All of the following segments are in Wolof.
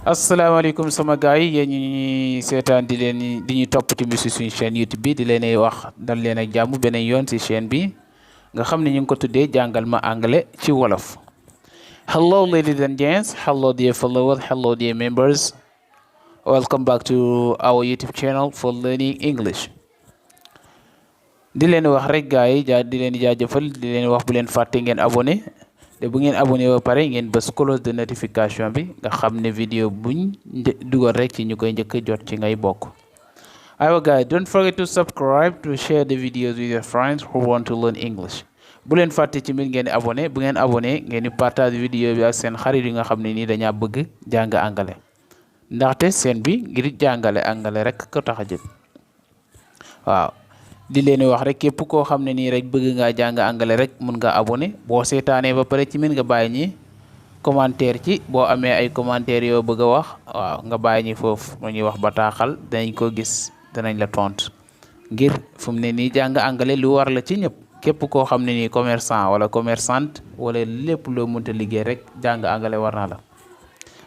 asalaamaaleykum sama gars yi yéen ñi seetaan di ñu topp ci mbir si suñu chaîne YouTube bi di leen wax dal leen ak jàmm beneen yoon si chaîne bi nga xam ne ñu ngi ko tuddee jàngal ma anglais ci wolof. Hello ladies and gents, hello dear followers, hello dear members, welcome back to our YouTube channel for learning English. di leen wax rek gars yi di leen jaajëfal di leen wax bu leen fàtte ngeen abonné. te bu ngeen abonné ba pare ngeen bës cloche de notification bi nga xam ne vidéo buñ dugal rek ci ñu koy njëkk jot ci ngay bokk. Alright guys, don't forget to subscribe, to share the videos with your friends who want to learn English. bu leen fàtte ci mbir ngeen abonné bu ngeen abonné ngeen di partage vidéo bi ak seen xarit yi nga xam ne nii dañaa bëgg jàng anglais ndaxte seen bi ngir jàngale anglais rek ko tax a jël waaw. di leen wax rek képp koo xam ne nii rek bëgg ngaa jàng anglais rek mun nga abonné boo seetaanee ba pare ci mën nga bàyyi ñi commentaire ci boo amee ay commentaire yoo bëgg a wax waaw nga bàyyi ñi foofu mu ñuy wax bataaxal danañ ko gis danañ la tontu ngir fu mu ne nii jàng anglais lu war la ci ñëpp képp koo xam ne nii commerçant wala commerçante wala lépp loo mënta liggéey rek jàng anglais war na la.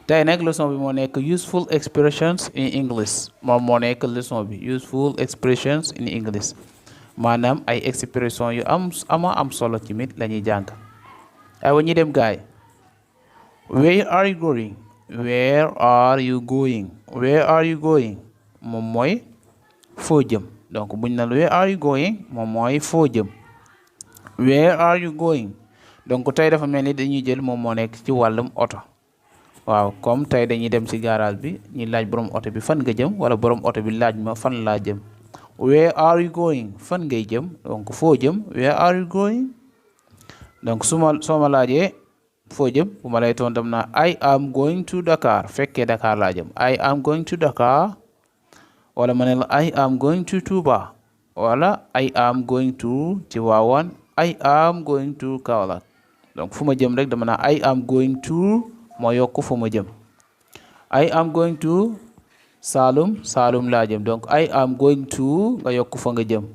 tey nag leçon bi moo nekk useful expressions in English moom moo nekk leçon bi useful expressions in English maanaam ay expression yu am solo ci mit la ñuy jàng. aywa ñi dem gaay. Where are you going? Where are you going? Where are you going? moom mooy foo jëm donc buñ na where are you going moom mooy foo jëm. Where are you going donc tey dafa mel ni dañuy jël moom moo nekk ci wàllum oto. waaw comme tey dañuy dem ci garage bi ñi laaj borom oto bi fan nga jëm wala borom oto bi laaj ma fan laa jëm. Where are you going fan ngay jëm donc foo jëm where are you going donc soo ma laajee foo jëm bu ma lay tontam na I am going to Dakar fekkee Dakar laa jëm I am going to Dakar wala ma ne la I am going to Touba wala I am going to Tivaouane I am going to Kaolack donc fu ma jëm rek dama na I am going to moo yokk fu ma jëm. I am going to Saloum laa jëm donc I am going to nga yokk fa nga jëm.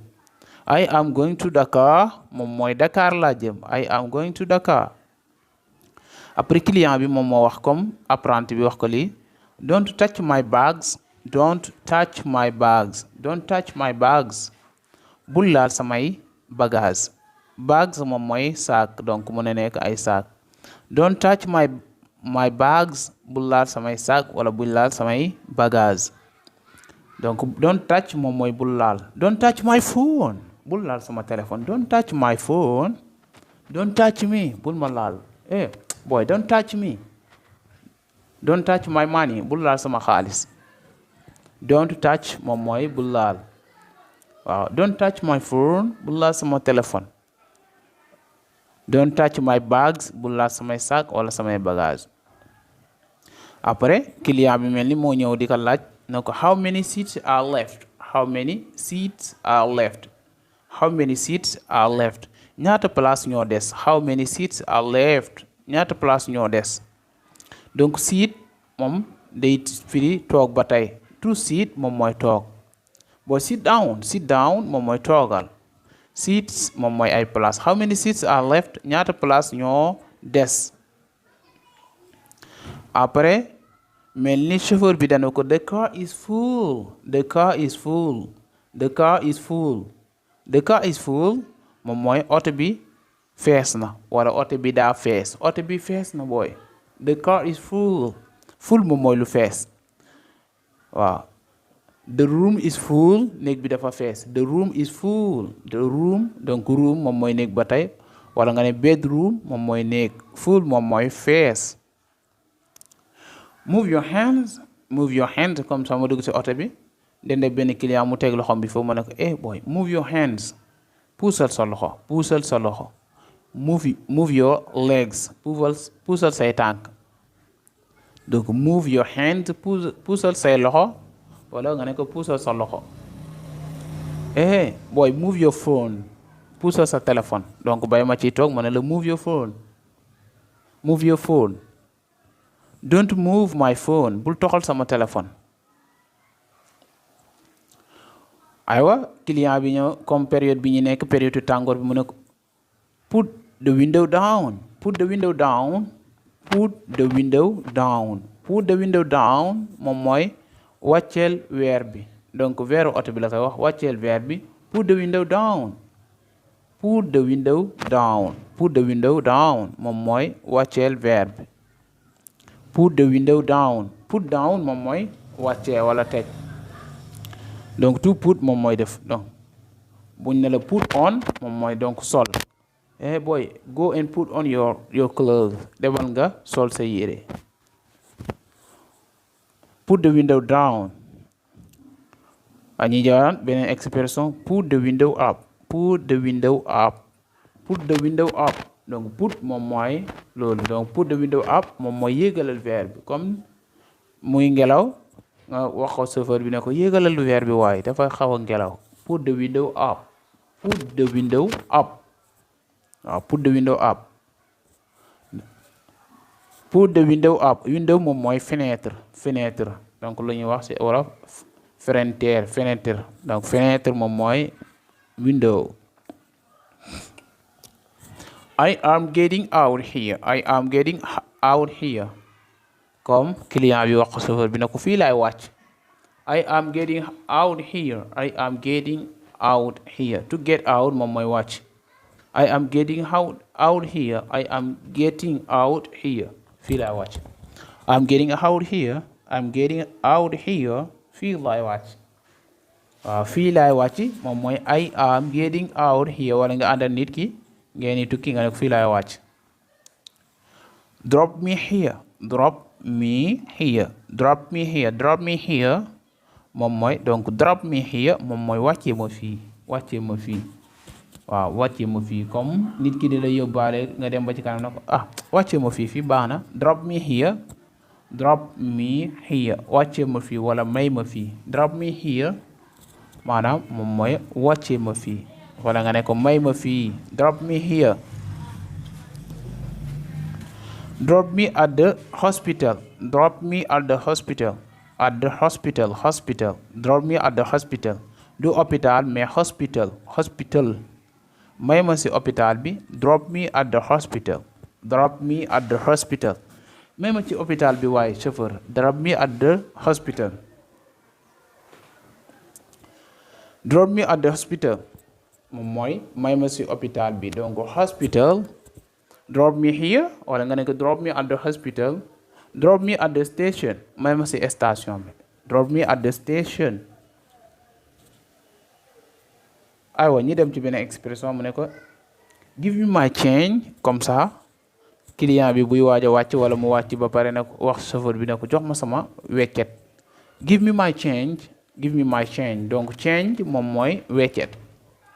I am going to Dakar moom mooy Dakar laa jëm I am going to Dakar. après client bi moom moo wax comme apprenti bi wax ko lii don't touch my bags don't touch my bags don't touch my bags bul laal samay bagage bags moom mooy saak donc mu ne nekk ay saak don't touch my bags bul laal samay sac wala bul laal samay bagage donc don't touch moom mooy bul laal. don't touch my phone bul laal sama téléphone don't touch my phone don't touch me bul ma laal boy don't touch me. don't touch my money bul laal sama xaalis don't touch moom mooy bul laal waaw. don't touch my phone bul laal sama téléphone don't touch my bags bul laal samay sac wala samay bagage. après client bi mel ni moo ñëw di ko laaj na ko how many seats are left how many seats are left how many seats are left ñaata place ñoo des how many seats are left ñaata place ñoo des donc seat moom day firi toog ba tey to sit moom mooy toog boo sit down moom mooy toogal seats moom mooy ay place how many seats are left ñaata place ñoo des. après mel ni chauffeur bi dana ko the car is full the car is full the car is full the car is full moom mooy oto bi fees na wala oto bi daa fees oto bi fees na booy the car is full full moom mooy lu fees waaw. the room is full néeg bi dafa fees the room is full the room donc room moom mooy néeg ba tey wala nga ne bedroom moom mooy néeg full moom mooy fees. move your hands comme ça ma dugg ci oto bi dende benn client mu teg loxom bi foofu ma ne ko boy move your hands puusal sa loxo move your legs puusal say tànk donc move your hands puusal say loxo wala nga ne ko puusal sa loxo. boy move your phone puusal sa téléphone donc bay ma ciy toog ma ne la move your phone don't move my phone bul toxal sama téléphone. aywa client bi ñëw comme période bi ñu nekk période tàngoor bi mu ne ko put the window down put the window down moom mooy wàcceel weer bi donc weeru oto bi la koy wax wàcceel weer bi put the window down put the window down put the window down moom mooy wàcceel weer bi put the window down put down moom mooy wàccee wala teg donc to put moom mooy def donc buñ ne la put on moom mooy donc sol boy go and put on your clothes demal nga sol sa yére put the window down añi jaan beneen expression put the window up put the window up put the window up donc put moom mooy loolu donc put the window up moom mooy yéegalal verre bi comme muy ngelaw nga wax ko chauffeur bi ne ko yéegalal verre bi waaye dafay xaw a ngelaw put the window up put the window up waaw put the window up put the window up window moom mooy fenêtre donc lu ñuy wax ci wolof fenêtre donc fenêtre moom mooy window I am getting out here I am getting out here comme client bi wax ko chauffeur bi ne ko fii laay wàcc I am getting out here I am getting out here to get out moom mooy wàcc I am getting out here I am getting out here fii laay wàcc I'm getting out here I'm getting out here fii laay wàcc waaw fii laay wàcc moom mooy I am getting out here wala nga àndal nit ki ngeen di tukki nga ne ko fii laay wàcc drop me here drop me here drop me here drop me here moom mooy donc drop me here moom mooy wàccee ma fii waaw wàccee ma fii comme nit ki di la yóbbaale nga dem ba ci kanam na ko wàccee ma fii baax na drop me here wàccee ma fii wala may ma fii drop me here maanaam moom mooy wàccee ma fii wala nga ne ko may ma fii drop me here drop me at the hospital drop me at the hospital drop me at the hospital du hôpital mais hospital may ma ci hôpital bi drop me at the hospital may ma ci hôpital bi waaye chauffeur drop me at the hospital drop me at the hospital moom mooy may ma ci hôpital bi donc hospital drop me here wala nga ne ko drop me at the hospital drop me at the station may ma ci station bi drop me at the station aywa ñi dem ci benn expression mu ne ko give me my change comme ça client bi buy waaj a wàcc wala mu wàcc ba pare nag wax chauffeur bi ne ko jox ma sama weccet give me my change donc change moom mooy weccet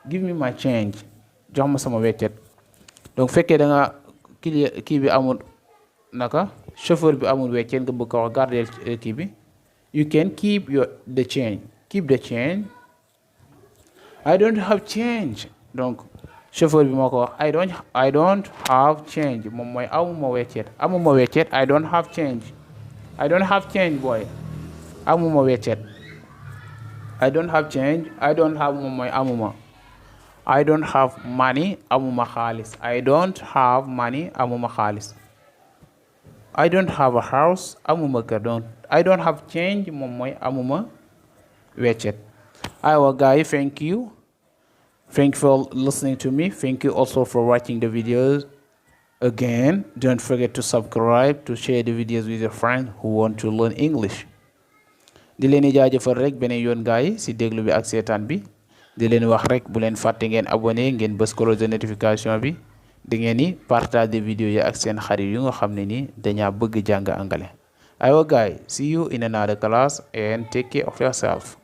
give me my change jox ma sama weccet donc fekkee da nga kii bi amul naka chauffeur bi amul weccet nga bëgg ko wax garder kii bi you can keep the change I don't have change donc chauffeur bi moo ko wax I don't have change moom mooy amuma weccet I don't have change boy amuma weccet I don't have change I don't have moom mooy amuma I don't have money amuma xaalis I don't have money amuma xaalis I don't have a house amuma kër donc I don't have change moom mooy amuma weccet aywa guys thank you for listening to me thank you also for watching the videos again don't forget to subscribe to share the videos with your friends who want to learn English di leen di jaajëfal rek beneen yoon guys si déglu bi ak seetaan bi di leen wax rek bu leen fàtte ngeen abonné ngeen bës cloche de notification bi di ngeen ni partager vidéo yi ak seen xarit yu nga xam ne ni dañaa bëgg jàng anglais aywa guys see you in another class and take care of yourself